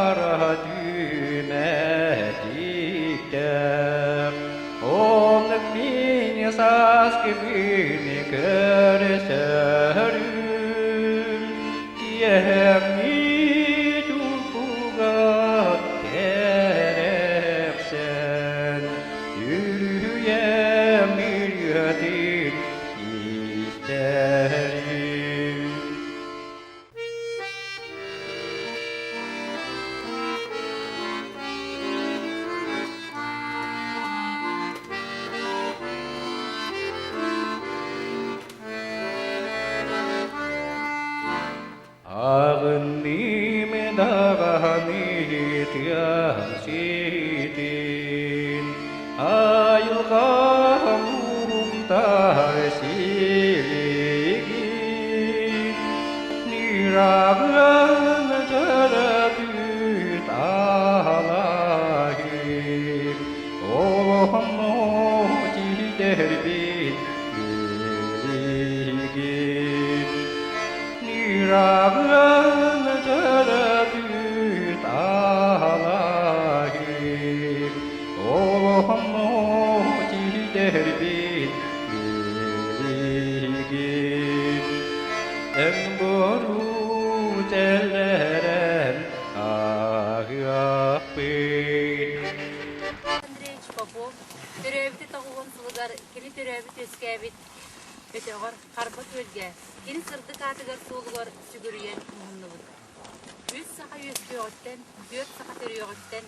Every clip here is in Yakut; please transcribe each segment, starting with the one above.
хара түмэтиктээх, Оннук мин сааскыбын көрсөрүм, Киэһэҥҥи чуумпуга кэрэхсээн, Үрүйэм ырыатын истэрим. Аҕынным даҕаны тыам ситин, айылҕам уһуктар силигин, Ыраҕын төрөппүт алаһым, олохмо тиийдэрбин билигин. Ыраҕын төрөппүт алаһым, олохмо тиийдэрбин билигин. Өҥ боруу тэллэрэн аһыахпын. Андреевич Попов төрөөбүтэ тоҕуһун сылыгар кини төрөөбүт-үөскээбит өтөҕөр Харба Күөлгэ кини сырдык аатыгар суолугар сүгүрүйэн муһуннубут. Үс саха үөскүөҕүттэн, түөрт саха төрүөҕүттэн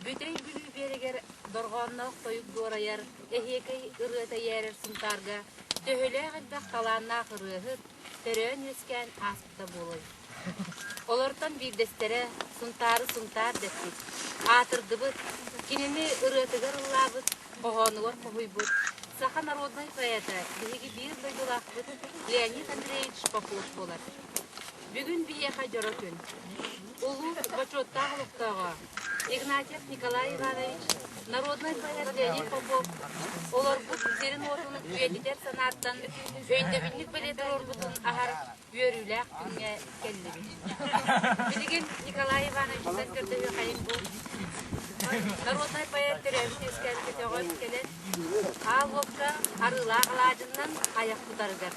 Бүтэй Бүлүү биэрэгэр дорҕоонноох тойук дуорайар, эһиэкэй ырыата эйээрэр Сунтаарга төһөлөөх элбэх талааннаах ырыаһыт төрөөн-үөскээн ааспыта буолуой? Олортон биирдэстэрэ Сунтаары Сунтаар дэппит, аатырдыбыт, кинини ырыатыгар ыллаабыт, хоһоонугар хоһуйбут саха народнай поэта, биһиги биир дойдулаахпыт Леонид Андреевич Попов буолар. Бүгүн биһиэхэ дьоро күн. Улуус бочуоттаах олохтооҕо Игнатьев Николай Иванович, народнай поэт Леонид Попов олорбут сирин-уотун үйэтитэр санааттан өйдөбүнньүк бэлиэ туруорбутун аһар үөрүүлээх күҥҥэ кэллибит. Билигин Николай Ивановичтан көрдөһүөххэйиҥ бу народнай поэт төрөөбүт-үөскээбит өтөҕөр кэлэн аал уокка арыылаах алаадьыннан айах тутарыгар.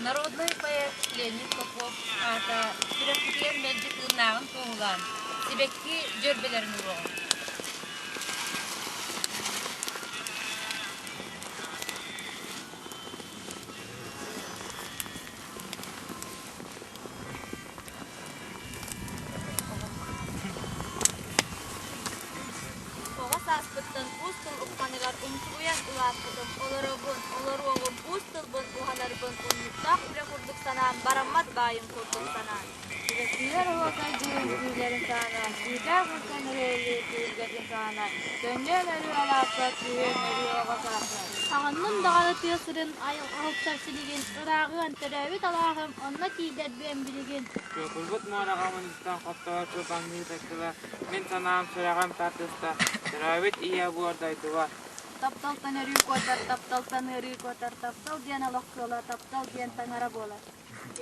Народнай поэт Леонид Попов аата сүрэхпитигэр мэлдьи тыыннааҕын туоһулаан, сибэкки дьөрбөлөрүн уруоҕун. Оҕо сааспыттан уус тыл ухханыгар умсугуйан улааппытым, олоробун, олоруоҕум, уус тылбын уһанарбын унньуктаах үлэ курдук санаан, бараммат баайым курдук санаан. Түбэстилэр оһуокайдыыр үҥкүүлэрин саҕана, сүүтээх устан өрөөлүүр түһүлгэтин саҕана, көнньүөн өрүү алааспар, түһүөн өрүү оҕо сааспар. Аҕынным даҕаны тыа сирин айылҕаһыттар силигин, ырааҕыан төрөөбүт алааһым, онно тиийдэрбиэн билигин. Куурбут муораҕа мунньустан хотторор кылбаҥныы тартылар, мин санаам сүрэҕим тардыста, төрөөбүт ийэ буор дойдубар. Тапталтан өрүү куотар, тапталтан ыарыы куотар, таптал диэн олох кыала, таптал диэн таҥара буолар.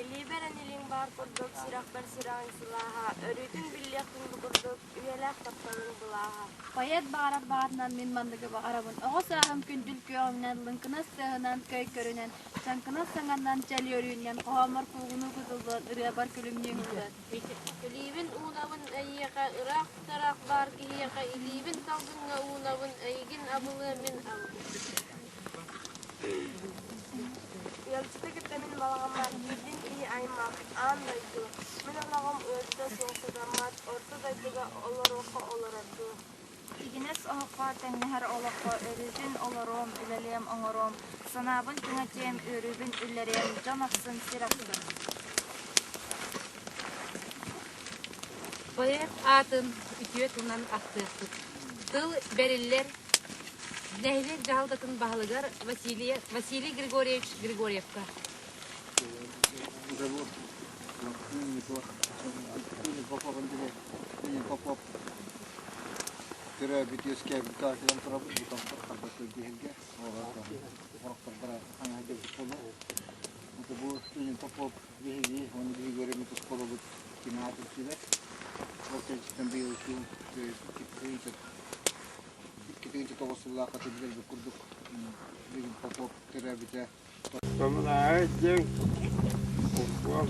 Илиибэр эн илииҥ баар курдук, сүрэхпэр сүрэҕиҥ сылааһа, өрүүтүн биллиэхпин бу курдук, үйэлээх тапталыҥ былааһа. Поэт баҕарар баҕатынан мин манныгы баҕарабын. Оҕо сааһым күндүл күөҕүнэн, лыҥкынас тыаһынан, көй көрүнэн, чаҥкынас саҥаннан, чэл үөрүүннэн, хоһооммор куугунуу кутуллуон, ырыабар күлүмнүү уһуллуон. Илиибин уунабын эйиэхэ, ыраах-тараах баар киһиэхэ, илиибин салгыҥҥа уунабын, эйигин абылыа мин абылыам. Ыалдьыты кытта мин балаҕаммар киирдин киһи аймах, аан дойду. Мин олоҕум ыалдьыта суох сатаммат, орто дойдуга олоруохха олорордуу. Тигинэс оһоххо тэҥнэһэр олоххо өрүүтүн олоруом, үлэлиэм, оҥоруом, санаабын түҥэтиэм, үөрүүбүн үллэриэм, дьон ахсын сир ахсын. Поэт аатын үтүө тылынан ахтыахпыт. Тыл бэриллэр нэһилиэк дьаһалтатын баһылыгар Василий, Василий Григорьевич Григорьевка. Попов төрөөбүт үөскээбит каакынан турабыт бу томтор харбат көрдүһэргэ орохтордора аҥаһдьабыт буолар. Бу Ленин Попов биһиги уонна биһиги үөрэммит оскуолабыт кини аатын сүгэр. Ол кэнниттэн быйыл 2009 сыллаахха билэрбит курдук Ленин Попов төрөөбүтэ. Көмөлөһө диэн Попов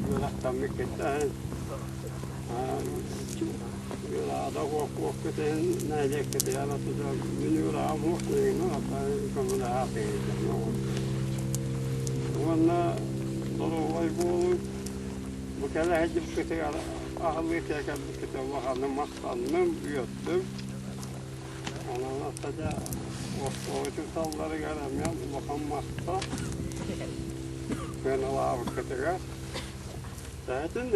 үөрэхтэммит кэтэһэн Уонна доруобай буолуу бу кэлэ сылдьыбыккытыгар аһыллыы кэлбиккитэ улаханнык махтанным, үөрдүм. Онон аттата оскуола учууталларыгар эмиэ улахан махтал. Сыаналаабыккытыгар. Тэһитин